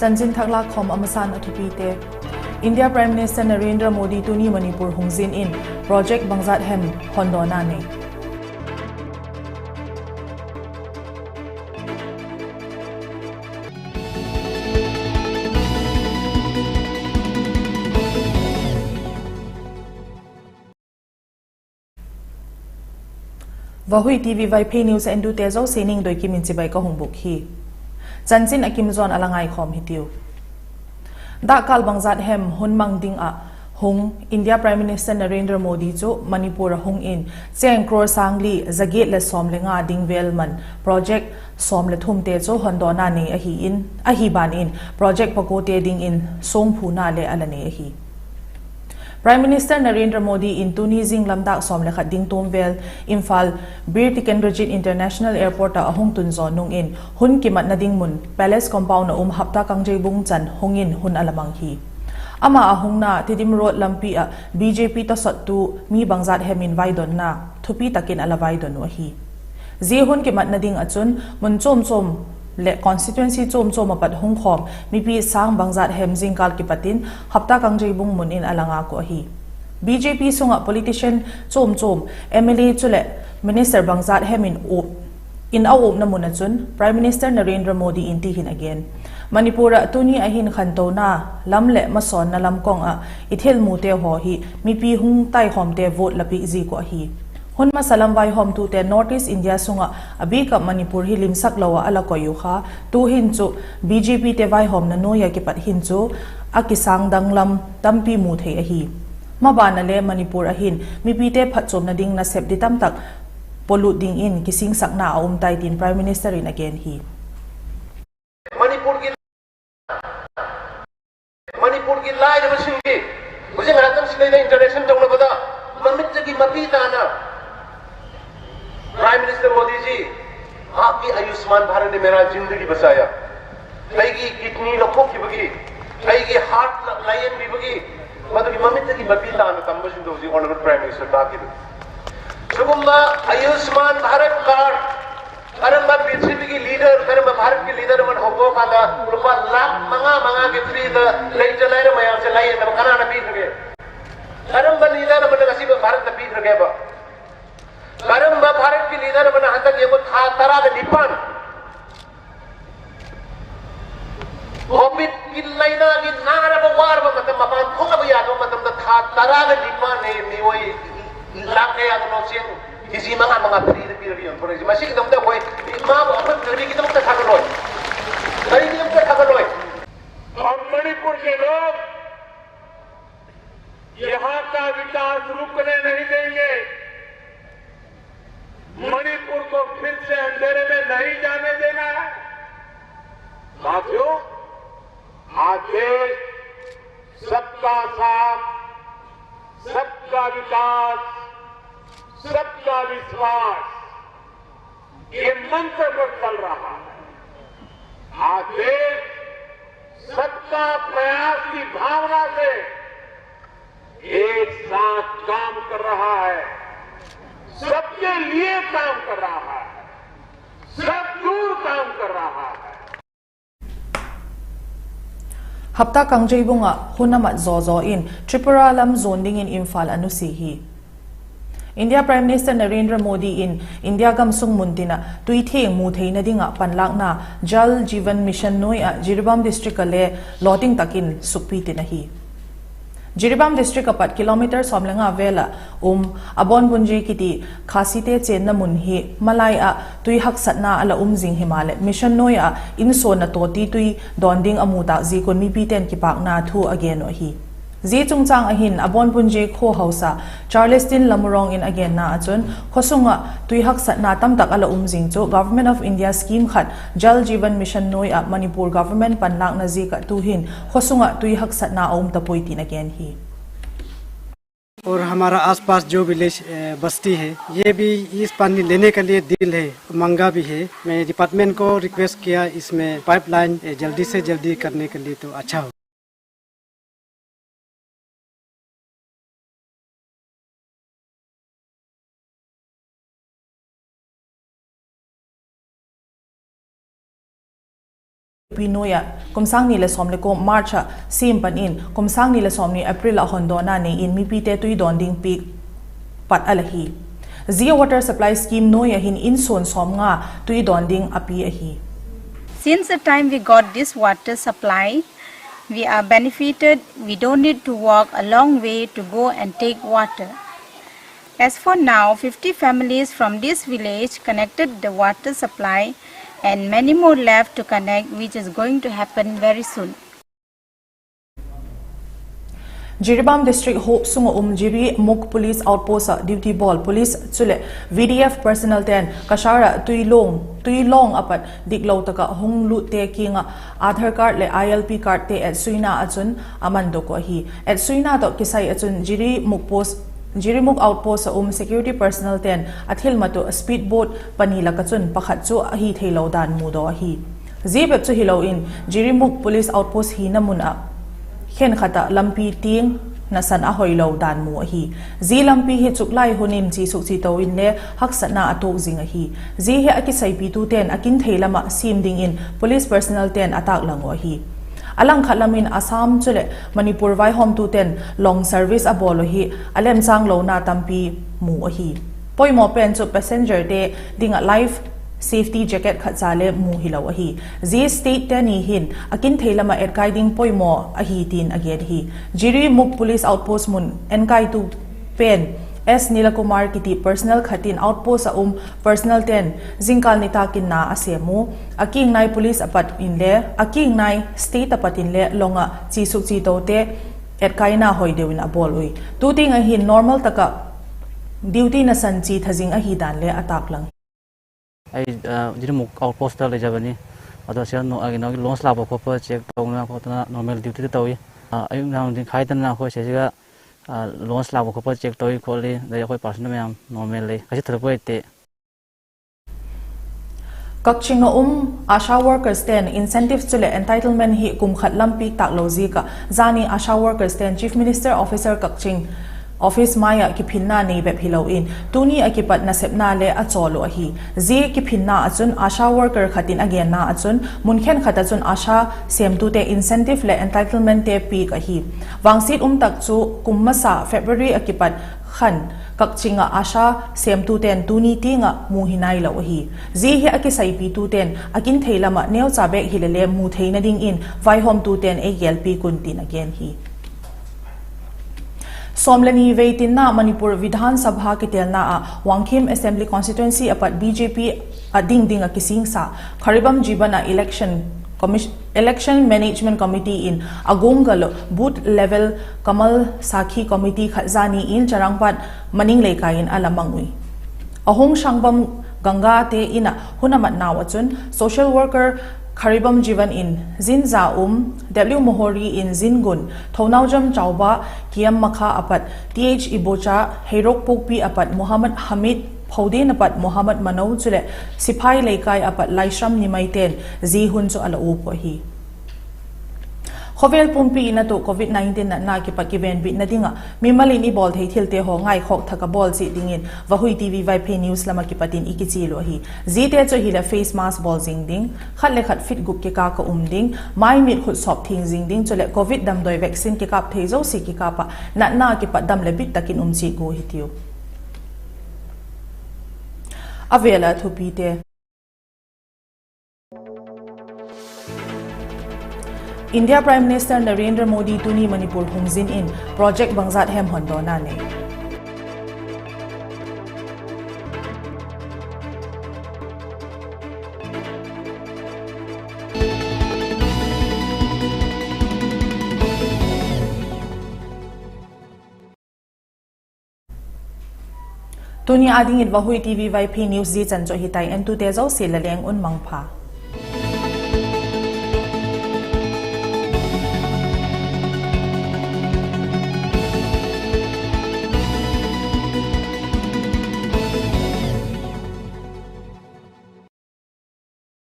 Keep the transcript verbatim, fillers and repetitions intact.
Chanchin thak lâkkhawm a masa'n a thupite. India Prime Minister Narendra Modi tuni Manipur hung zin in project bangzat hem hondawna nei. Vahui TV Vaiphei News a entute zosia ningdoi kim in chibai ka hung bûk hi. Chanchin a kim zaw'n a la ngaikhawm hitiu. Dakkâl bangzat hem hun mang ding ah hung India Prime Minister Narendra Modi chu Manipur a hung in chêng crore sâng li za giat leh sawm le nga ding vêl man project sawm le thumte chu hondawna nei ahi in, ahi ban in project pakuate dingin sungphuna le a la nei ahi. Prime Minister Narendra Modi in tuni zinglam dâk sawm le khat ding tuam vêl Imphal Bir Tikendrajit International Airport ah a hung tun zaw nung in hun kimatna ding mun Palace Compound a um Hapta Kangjeibung chan hung in hun a la mang hi. Ama a hungna Tedim Road lampi ah BJP tawsawttu mi bangzat hem in vaidonna thupi tak in a la vaidon uh ahi. Zia hun kimatna ding ah chun mun chuam chuam leh constituency chuam chuam ah pat hung khawm mipi sâng bangzat hem zingkâl kipat in Hapta Kangjeibung mun in a la ngak uh ahi. BJP sung ah politician chuam chuam, MLA chuleh minister bangzat hem in a upna mun ah chun Prime Minister Narendra Modi in ti hin a gen: Manipur ah tuni a hin khantona lam leh masawnna lam kawng ah i thilmute haw hi mipi hung taikhawmte vote la piak ziak uh ahi. Hun masa lam vaihawmtute North East India sung ah a bik ah Manipur hi limsak lo ah a la koi uh kha, tu'hin chu BJPte vaihawmna nuai ah kipat hin chu a kisângdang lam tampi mu thei ahi. Maban ah le Manipur a hin mipite phatchuamna ding nasep di tamtak pawlut dingin kisingsakna a um tai tin Prime Minister in a gen hi. Manipur की लाइनों में सिंह की, मुझे मैडम सिंह ने इंटरेक्शन करने को था, ममित की मपी ताना। प्राइम मिनिस्टर मोदी जी, आपकी आयुष्मान भारत ने मेरा जिंदगी बचाया। ꯑꯩꯒꯤ ꯀꯤꯗꯅꯤ ꯂꯧꯊꯣꯛꯈꯤꯕꯒꯤ, ꯑꯩꯒꯤ ꯍꯥꯔꯠ ꯂꯥꯌꯦꯡꯕꯤꯕꯒꯤ, ꯃꯗꯨꯒꯤ ꯃꯃꯤꯠꯇꯒꯤ ꯃꯄꯤ ꯇꯥꯅ ꯇꯝꯕꯁꯤꯡꯗꯣ ꯍꯧꯖꯤꯛ ꯑꯣꯅꯔꯦꯕꯜ ꯄ꯭ꯔꯥꯏꯝ ꯃꯤꯅꯤꯁꯇꯔ ꯇꯥꯛꯈꯤꯕꯅꯤ꯫ ꯁꯤꯒꯨꯝꯕ ꯑꯌꯨꯁꯃꯥꯟ ꯚꯥꯔꯠ ꯀꯥꯔꯗ ꯀꯔꯝꯕ ꯄ꯭ꯔꯤꯊꯤꯕꯤꯒꯤ ꯂꯤꯗꯔ, ꯀꯔꯝꯕ ꯚꯥꯔꯠꯀꯤ ꯂꯤꯗꯔ ꯑꯃꯅ ꯍꯧꯗꯣꯛꯑꯀꯥꯟꯗ ꯂꯨꯄꯥ ꯂꯥꯈ ꯃꯉꯥ ꯃꯉꯥꯒꯤ ꯐ꯭ꯔꯤꯗ ꯂꯩꯇ ꯂꯥꯏꯔ ꯃꯌꯥꯝꯁꯦ ꯂꯥꯌꯦꯡꯅꯕ ꯀꯅꯥꯅ ꯄꯤꯈ꯭ꯔꯒꯦ? ꯀꯔꯝꯕ ꯂꯤꯗꯔ ꯑꯃꯅ ꯉꯁꯤ ꯚꯥꯔꯠꯇ ꯄꯤꯈ꯭ꯔꯒꯦꯕ? ꯀꯔꯝꯕ ꯚꯥꯔꯠꯀꯤ ꯂꯤꯗꯔ ꯑꯃꯅ ꯍꯟꯗꯛ ꯌꯦꯡꯉꯨ ꯊꯥ ꯇꯔꯥꯒ ꯅꯤꯄꯥꯟ ꯀꯣꯚꯤꯗꯀꯤ ꯂꯥꯏꯅꯥꯒꯤ ꯅꯥꯔꯕ ꯋꯥꯔꯕ ꯃꯇꯝ, ꯃꯄꯥꯟ ꯊꯣꯛꯅꯕ ꯌꯥꯗꯕ ꯃꯇꯝꯗ ꯊꯥ ꯇꯔꯥꯒ ꯅꯤꯄꯥꯟ ꯃꯤꯑꯣꯏ ꯂꯥꯈ ꯀꯌꯥꯗꯅꯣ ꯆꯦꯡ ꯀꯦꯖꯤ ꯃꯉꯥ ꯃꯉꯥ ꯐ꯭ꯔꯤꯗ ꯄꯤꯔꯒ ꯌꯣꯟꯊꯣꯔꯛꯏꯁꯦ꯫ ꯃꯁꯤꯒꯤꯗꯃꯛꯇ ꯑꯩꯈꯣꯏ ꯃꯥꯕꯨ ꯑꯩꯈꯣꯏ ꯀꯔꯤꯒꯤꯗꯃꯛꯇ ꯊꯥꯒꯠꯂꯣꯏ? ꯀꯔꯤꯒꯤꯗꯃꯛꯇ ꯊꯥꯒꯠꯂꯣꯏ? हम मणिपुर के लोग यहाँ का विकास रुकने नहीं देंगे। मणिपुर को फिर से अंधेरे में नहीं जाने देना है। साथियों, आज देश सबका साथ, सबका विकास, सबका विश्वास, ये मंत्र पर चल रहा है। आज देश सबका प्रयास की भावना से एक साथ काम कर रहा है, सबके लिए काम कर रहा है, सब दूर काम कर रहा है। Hapta Kangjeibung ah hun a mat zaw zaw in Tripura lam zuan dingin Imphal a nusia hi. India Prime Minister Narendra Modi in India gamsung muntin ah tuithiang mu theina ding ah panlâkna Jal Jeevan Mission nuai ah Jiribam District ah le lawting tak in sukpi tin ahi. Jiribam District ah pat kilometer sawm le nga vêl ah um Abonpunje kiti Khasite chênna mun hi malai ah tui haksatna a la um zing himaleh mission nuai ah insuan a tawti tui dawn ding a mu tâk ziak un mipite'n kipâkna thu a gen uh ahi. Zia chungchâng ah hin Abonpunje khua hausa Charleston Lamurong in a genna ah chun khawsung ah tui haksatna tamtak a la um zing chu Government of India scheme khat Jal Jeevan Mission nuai ah Manipur government panlâkna ziak ah tu'hin khawsung ah tui haksatna a um ta puai tin a gen hi. और हमारा आसपास जो विलेज, अ, बस्ती है, ये भी इस पानी लेने के लिए दिल है, मांगा भी है। मैं डिपार्टमेंट को रिक्वेस्ट किया, इसमें पाइपलाइन, अ, जल्दी से जल्दी करने के लिए तो अच्छा हो। Pi nuai ah kum sâng ni leh sawm le kua March ah siam pan in kum sâng ni leh sawmni April ah hondawna nei in mipite tui dawn ding piak pat a la hi. Zia Water Supply Scheme nuai ah hin in suan sawmnga tui dawn ding a pia ahi. Since the time we got this water supply, we are benefited. We don't need to walk a long way to go and take water. As for now, fifty families from this village connected the water supply, and many more left to connect, which is going to happen very soon. Jiribam District huap sung ah um Jirimuk Police Outpost ah duty bawl police chuleh V D F personnel ten Cachar ah tui lawng, tui lawng a pat diklo tak ah hung lutte kiang ah Aadhaar card leh I L P cardte etsuina ah chun a mandok uh ahi. Etsuina tawh kisai ah chun Jirimuk Outpost ah um security personnel ten a thilmat uh speed boat pani lak ah chun pakhat chu a hi theilo dan mudaw ahi. Zia bep chu hilo in Jirimuk Police Outpost hina mun ah khenkhat ah lampi tiang nasan a hoilo dan mu ahi. Zia lampi hi chuklai hun in chisuk chito inle haksatna a tuak zing ahi. Zia hi a kisaipitute'n a kin thei lam ah siam dingin police personnel ten a tâklang uh ahi. A langkhat lam in Assam chuleh Manipur vaihawmtute'n long service a bawl uh hi a lemchâng lona tampi mu ahi. Poimaw pen chu passengerte ding ah life safety jacket khatcha le mu hilo ahi. Zia statete ni hin a kin thei lam ah etkai ding poimaw ahi tin a gen hi. Jirimuk Police Outpost mun enkaitu pen S Nilakumar kiti personnel khat in outpost ah um personnel ten zingkâl nitâk in na a sêm u. A kingnai police a pat inle, a kingnai state a pat inle long ah chisuk chitote etkaina hoi deu in a bawl ui. Tu tiang ah hin normal tak ah duty nasan chi tha zing ahi dan le a tâklang hi. Jirimuk outpost a lei jabani, ado sia no agi no loans lâkbaw khawpa check tona khawtana normal duty te to i, a yu nang ding khai tana khoi se siga, loans lâkbaw khawpa check to i khawli dei khoi person mayam normal lei kasi thar puai te. Kakching ah um ASHA workers ten incentive chuleh entitlement hi kum khat lam piak tâk lo ziak ah zani ASHA workers ten Chief Minister Officer Kakching office mai ah kiphinna nei bep hilo in tuni ah kipat nasepna le a chawl uh ahi. Zia kiphinna ah chun ASHA worker khat in a genna ah chun mun khenkhat ah chun ASHA sêmtute incentive leh entitlementte piak ahi. Vangsiat um tak chu kum masa February ah kipat khan Kakching ah ASHA sêmtute'n tuni tiang ah mu hi nailo ahi. Zia hi a kisaipitute'n a kin thei lam ah neucha bêk hile le mu theina dingin vaihawmtute'n ei gêlpiak un tin a gen hi. Sawm le ni vei tinna Manipur Vidhan Sabha kitêlna ah Wangkhim Assembly Constituency a pat B J P a ding ding ah kisingsa Kharibam Jiban ah Election Management Committee in a guanggal uh Booth Level Kamal Sakhi Committee khat zani in Charangpat Maning Leikai in a la mang ui. A hung Shangbam Gangate in ah hun a matnau ah chun social worker Kharibam Jiban in zin za um, W Mohori in zin gun, Thounaojam Chauba, Kiam Makha a pat Th Ibocha, Heirokpokpi a pat Mohammad Hamid, Phouden a pat Mohammad Mano chuleh Siphai Leikai a pat Laishram Nimaite'n zia hun chu a la uap uh ahi. Khawvel pumpi in a tuak Covid nineteen natna kipat kivenbitna ding ah mimal in i bawl thei thilte haw ngaikhawk thak ah bawl chiat dingin Vahui T V Vaiphei News lam ah kipat in i kichial uh ahi. Ziate chu hileh face mask bawl zing ding, khat le khat feet guk kikâl ah um ding, mai mit khut sawp thiang zing ding chuleh Covid damdawi vaccine kikâp thei zosia kikâp ah natna kipat dam leh bit tak in um chiat gua hitiu. A vêl ah thupite. India Prime Minister Narendra Modi tuni Manipur hung zin in project bangzat hem hondawna nei. Tuni â dingin Vahui T V Vaiphei News zia chan chu hitai, entute zosia la leng un mangpha.